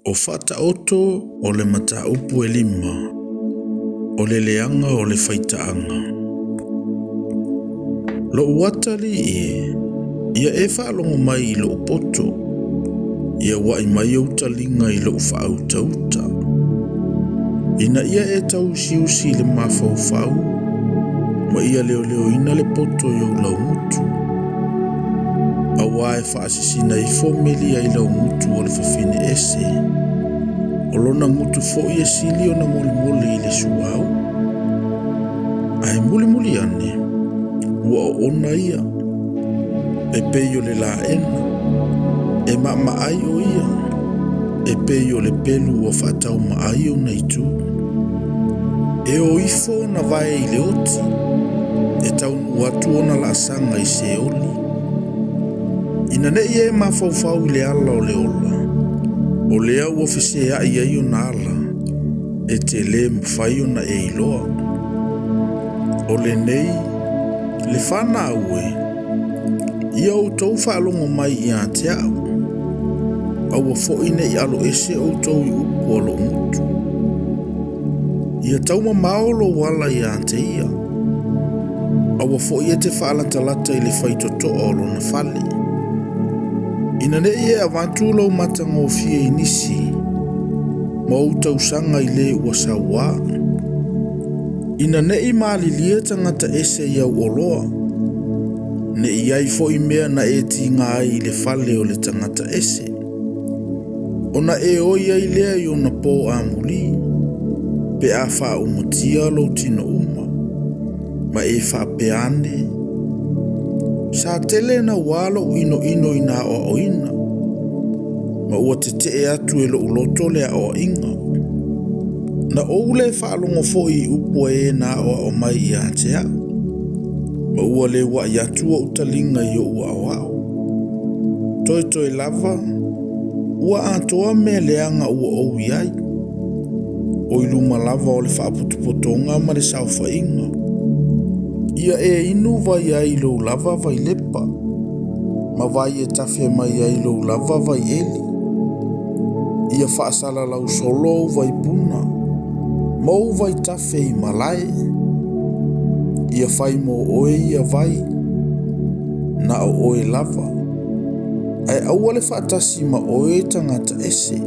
O faataoto o le mataupu e lima, o le leaga o le faitaaga. Lou atalii e, ia e faalogo mai i lou poto, ia ua'i mai ou taliga i lou faautauta, ina ia e tauusiusi i le mafaufau ma ia leoleoina le poto i ou laugutu. Auā e faasisina ifo meli ai lau gutu o le fafine ese, o lona gutu foi e sili ona molimoli i le suauu. Ae mulimuli ane, ua oona ia, e pei o le laena, e maamaai o ia, e pei o le pelu ua faataumaai ona itu. E o ifo ona vae i le oti, e taunuu atu ona laasaga i Seoli. Ina ne i e mafaufau i le ala o le ola, o lea ua feseai ai ona ala, e te lē mafai ona e iloa. O lenei, le fanau e, ia outou faalogo mai ia te a'u, aua foi ne i aloese outou i upu a lou gutu. Ia taumamao lou ala ia te ia, aua foi e te faalatalata i le faitotoa o lona fale. Ina ne i e avatu lou matagofie i nisi, ma ou tausaga i le ua sauā. Ina ne i malilie tagata ese i au oloa, ne i ai foi mea na e tiga ai i le fale o le tagata ese. Ona e oi ai lea i ona pō amulī, pe a faaumatia lou tino uma, ma e faapea ane, Sa tele nauā lou inoino i na aoaoina, ma ua tetee atu e lou loto le aoaiga. Na ou le faalogo foi i upu a e na aoao mai ia te a'u, ma ua le ua'i atu ou taliga i ou aoao. Toetoe lava, ua atoa mea leaga ua ou i ai, o i luma lava o le faapotopotoga ma le saofaiga. Ia e inu vai ai i lou lava vailepa, ma vai e tafe mai ai lou lava vaieli. Ia faasalalau solo ou vaipuna, ma ou vaitafe i malae. Ia fai mo oe ia vai, na o oe lava, ae aua le faatasi ma oe tagata ese.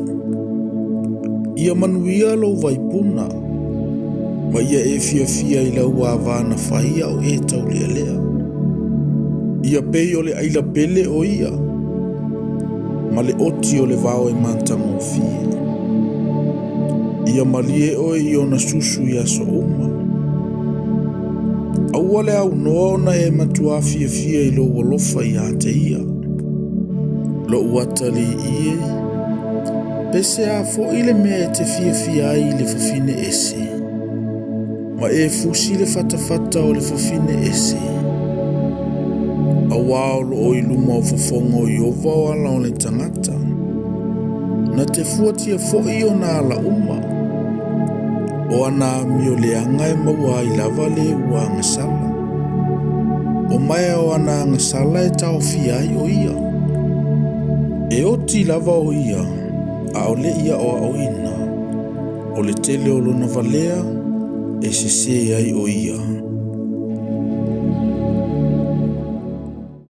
Ia manuia lou vaipuna, ma ia e fiafia i lau ava na fai a o e taulealea. Ia pei o le aila pele o ia, ma le oti o le vao e matagofie. Ia malie oe i ona susu i aso uma. Aua le aunoa ona e matuā fiafia i lou alofa ia te ia. Lou atalii e, pe sea foi le mea e te fiafia ai i le fafine ese, ma e fusi le fatafata o le fafine ese. Auā o loo i luma o fofoga o Ieova o ala o le tagata, na te fuatia foi ona ala uma. O ana amio leaga e maua ai lava le ua agasala. O maea o ana agasala e taofia ai o ia. E oti lava o ia, a o le i aoaoina, o le tele o lona valea e sesē ai o ia.